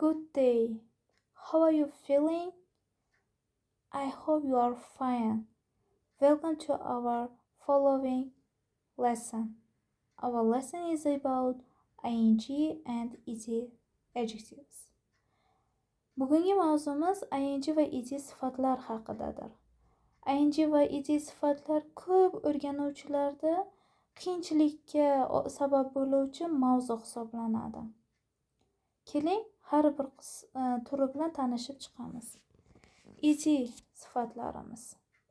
Good day. How are you feeling? I hope you are fine. Welcome to our following lesson. Our lesson is about ing and ed adjectives. Bugungi mavzumiz ing va ed sifatlar haqidadir. Ing va ed sifatlar ko'p o'rganuvchilarda qiyinchilikka sabab bo'luvchi mavzu hisoblanadi. Keling, har bir turi bilan tanishib chiqamiz. Ed sifatlarimiz.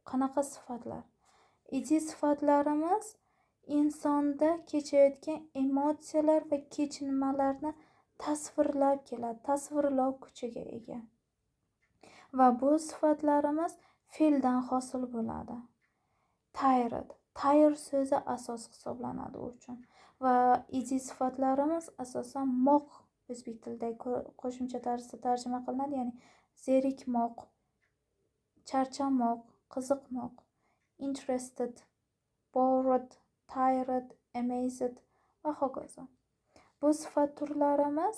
Qanaqa sifatlar? Ed sifatlarimiz insonda kechayotgan emotsiyalar va kechinmalarni tasvirlab keladi, tasvirlov kuchiga ega. Va bu sifatlarimiz fe'ldan hosil bo'ladi. Tired, tire so'zi asos hisoblanadi u uchun. Va ed sifatlarimiz asosan moq o'zbek tilidagi qo'shimcha tarzda tarjima qilinadi, ya'ni zerikmoq, charchamoq, qiziqmoq, interested, bored, tired, amazed va hokazo. Bu sifat turlarimiz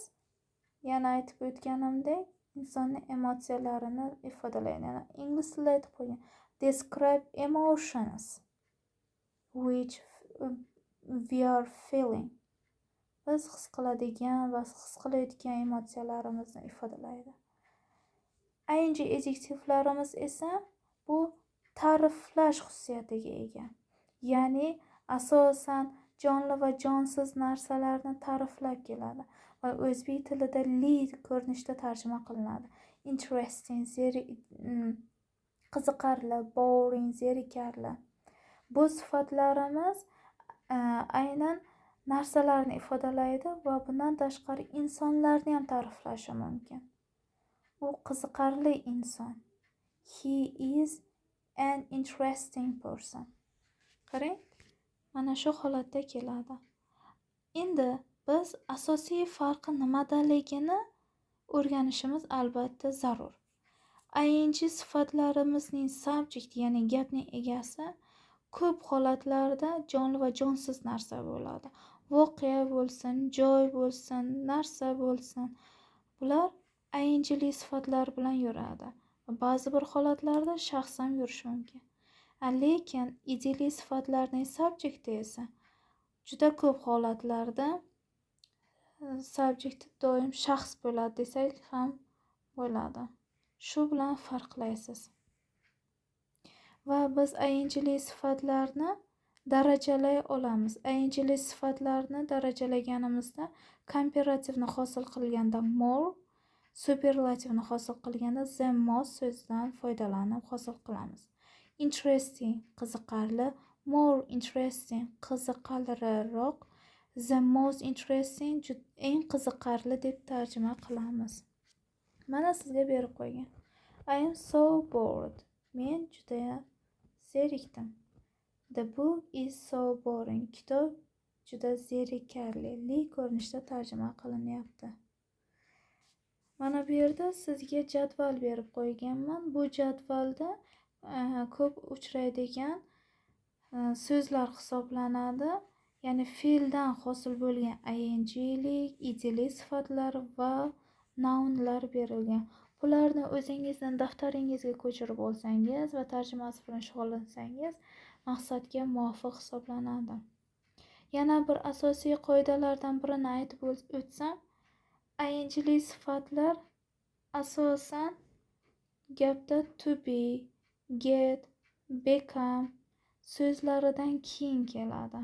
yana aytib o'tganimdek insonning emotsiyalarini ifodalaydi. Ya'ni ingliz tilida aytib qo'ygan describe emotions which we are feeling. Biz his qiladigan va his qilayotgan emotsiyalarimizni ifodalaydi. Ing adjektivlarimiz esa bu ta'riflash xususiyatiga ega. Ya'ni asosan jonli va jonsiz narsalarni ta'riflab keladi va o'zbek tilida li ko'rinishda tarjima qilinadi. Interesting, qiziqarli, boring, zerikarli. Bu sifatlarimiz aynan narsalarni ifodalaydi va bundan tashqari insonlarni ham ta'riflashi mumkin. U qiziqarli inson. He is an interesting person. Qarang, mana shu holatda keladi. Endi biz asosiy farqi nimadaligini o'rganishimiz albatta zarur. Ing sifatlarimizning subject, ya'ni gapning egasi ko'p holatlarda jonli va jonsiz narsa bo'ladi. Voqea bo'lsin, joy bo'lsin, narsa bo'lsin. Bular ingli sifatlar bilan yuradi. Ba'zi bir holatlarda shaxs ham yurishi mumkin. Lekin edli sifatlarning subjekti esa juda ko'p holatlarda subjekti doim shaxs bo'ladi desak ham bo'ladi. Shu bilan farqlaysiz. Va biz ingli sifatlarni darajalay olamiz. Ingli sifatlarni darajalaganimizda komparativni hosil qilganda more, superlativni hosil qilganda the most so'zidan foydalanib hosil qilamiz. Interesting qiziqarli, more interesting qiziqarliroq, the most interesting eng qiziqarli deb tarjima qilamiz. Mana sizga berib qo'ygan. I am so bored. Men juda zerikdim. The book is so boring. Kitob juda zerikarli. Li ko'rinishda tarjima qilinyapti. Mana bu yerda sizga jadval berib qo'yganman. Bu jadvalda ko'p uchraydigan so'zlar hisoblanadi. Ya'ni fe'ldan hosil bo'lgan inglik, edli sifatlar va nounlar berilgan. Bularni o'zingizning daftaringizga ko'chirib olsangiz va tarjimasi bilan shug'ullansangiz maqsadga muvofiq hisoblanadi. Yana bir asosiy qoidalardan birini aytib o'tsam, ingli sifatlar asosan gapda to be, get, become so'zlaridan keyin keladi.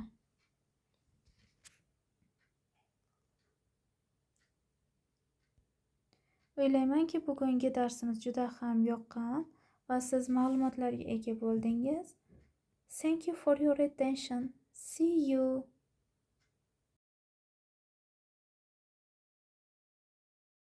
O'ylaymanki, bugungi darsimiz juda ham yoqqan va siz ma'lumotlarga ega bo'ldingiz. Thank you for your attention. See you.